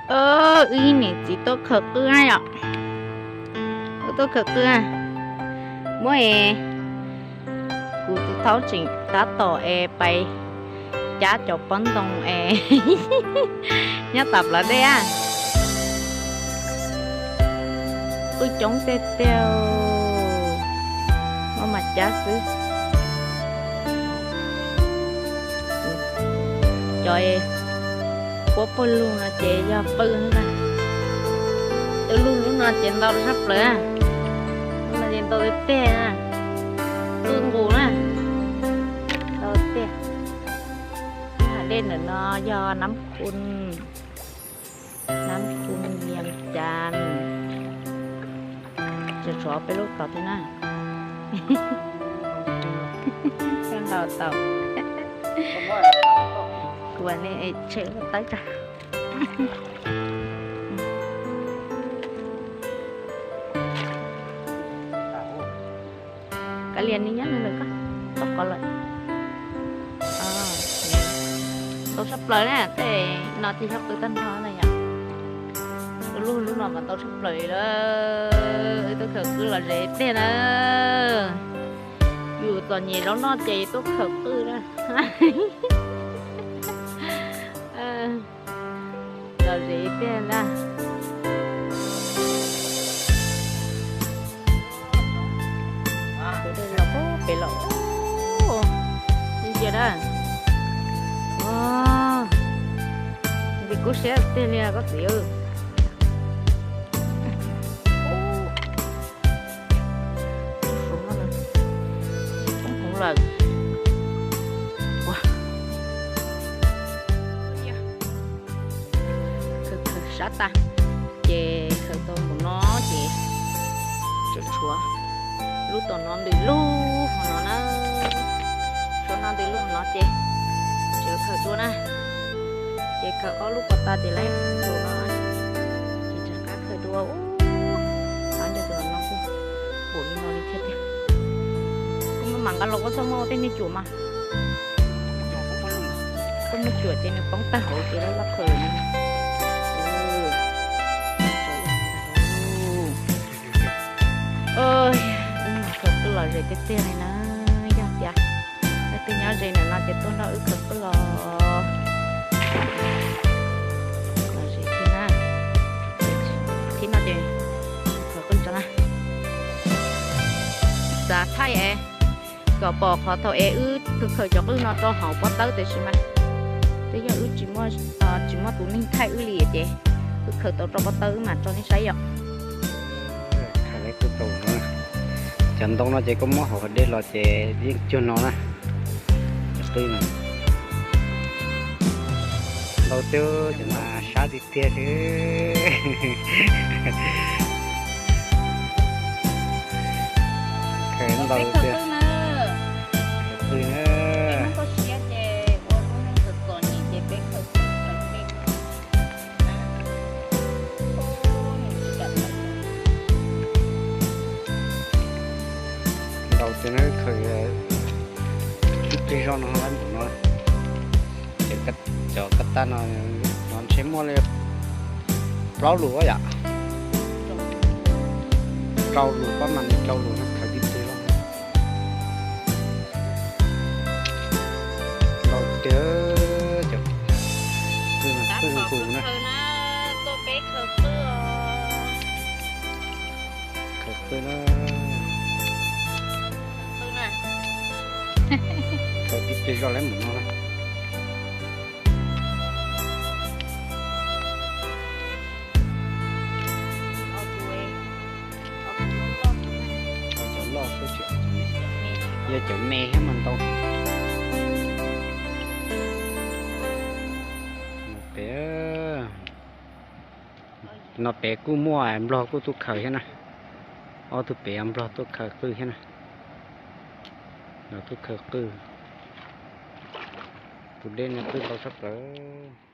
Wb ib niam txiv tuaj khaws qwj na yom. Wb tuaj khaws qwj na. Muab es kuv txiv thaub tseem tab tom es pais cab cov pob ntoo es nyob tom plawv dej a. Qwj coob tiag tiag, muab mas cab xwb. Cov puab puag lug no ces yog qwj na. Twb lug lub no ces ntau tshaj plaws na. Lub no ces ntau tiag tiag na. Qwj nqus na. Ntau tiag. Hav dej ntawm no yog Nab Khu, Nab Khu Vias Cas. Tseem tshuav peb lub tod thiab na. Nqa tau. Kuv ne tshem tawb tag. Kav liam ni nyob nws koj tau qhov lawm. Ntau tshaj plaws na, tej no ces yog qwj tag nrho na yom. Lub lub no mas ntau tshaj plaws li lawm. Wb tuaj khaws qwj los ze tiag na. Yus txom nyem zaub noj ces tuaj khaws qwj na. Los ze tiag na. Tus dej los pem los ntsia na. Nti kub siab tiag li koj txiv. Lawm. Khaws khaws sab tas, ces khaws tau npaum no ces tseem tshuav lub tom no ntws lug hov no na. Tshuav no ntws lug hov no ces tseem khaws dua na. Ces khaws ob lub ko tas ces lawv npaum no ces rov qab khaws dua. Ub, no ntsia tus no kuj npaum li no li thiab tiag. Koj muab mam nqa los koj txhob muab ua tej me cuam mas. Koj muab cuam ces nws poob tag hauv ces lawv loj khaws lawm. Khaws qwj los ze tiag tiag li na. Yog tias leej twg nyob ze ntawm no ces tuaj nrog wb khaws qwj los. Los ze tiag na. Thib no ces khaws qwj tso na. Xav thaij es kom pom qhov thaum es wb khaws cov qwj no rau hauv pob tawb tiam sis mas twb yog wb tsis muaj tus neeg thaij wb li ces wb khaws tau rau pob tawb wb mam tso nej saib yom. Cov ntoo no ces koj muab hauv dej los ces yeej cuag no na. Cov qwj no ntau tiag ces mas sab tiag tiag li. Khaws ntau tiag. Qwj na. Ntau tiag na, khaws ib pliag zog no lawm ntawm no. Cov kab taj no, no ntshe muaj li plaub lus yom. Rau lus, pab mam li rau lus no khaws ib pliag zog. Ntau tiag, cov qwj no qwj nqus na. Khaws qwj na. Khaws ib pliag zog lawm ntawm no na. Cov loj xwb tsis, yog cov me thiab mas ntau. Pem, no pem kuj muaj nplog kuj tuaj khaws thiab na. Ob tug pem nplog tuaj khaws qwj thiab na. Los tuaj khaws qwj. Tus dej no qwj ntau tshaj plaws.